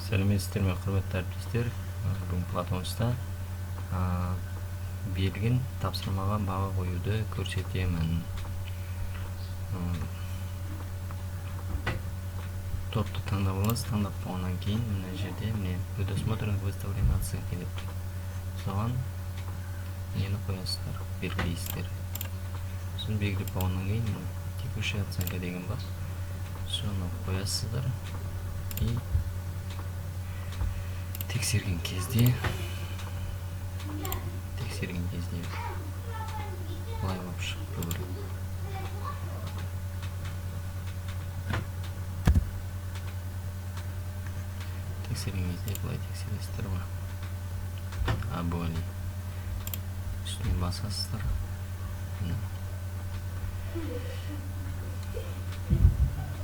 Сәлеметсіздер ме, құрметті әріптестер! Бүгін Платонста берілген тапсырмаға баға қоюды көрсетемін. Топты таңдап аласыз. Таңдап болғаннан кейін мына жерде, міне, «Предусмотрено выставление оценки» деп тұр. Соған нені қоясыздар, белгілейсіздер. Сосын белгілеп болғаннан кейін міне, «Текущая оценка» деген бар, соны қоясыздар. И тексерген кезде былай болып шығып керек. Тексерген кезде былай тексересіздер ғой. Әбуәли үстіне басасыздар. Міне,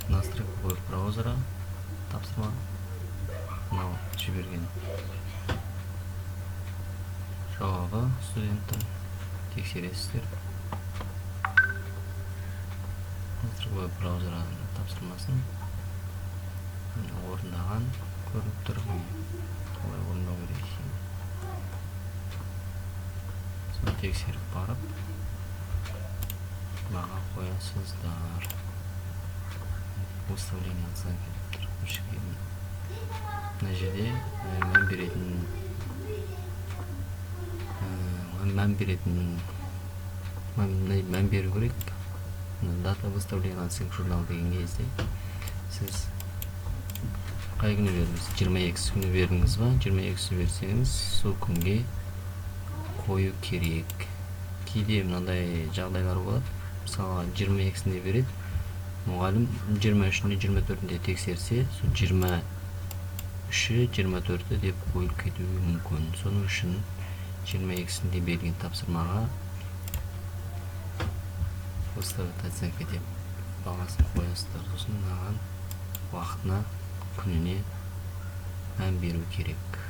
настройка веб браузера, тапсырма мынау, жіберген жауабы студенттің, тексересіздер. Настройка веб браузера тапсырмасын, міне, орындаған көрініп тұр. Міне, қалай орындау керек екенін, соны тексеріп барып баға қоясыздар. «Выставление оценки» деп тұр осы жерге. Мына жерде мән беретін, мән беру керек. Мына «Дата выставления оценок журнал» деген кезде сіз қай күні бердіңіз? 22-сі күні бердіңіз ба? 22-сі берсеңіз, сол күнге қою керек. Кейде мынандай жағдайлар болады: мысалға, 22-сінде береді мұғалім, 23-інде, 24-інде тексерсе, сол 23-і, 24-і деп қойылып кетуі мүмкін. Соның үшін 22-сінде берілген тапсырмаға «Выставить оценка» деп бағасын қоясыздар. Сосын мынаған уақытына, күніне мән беру керек.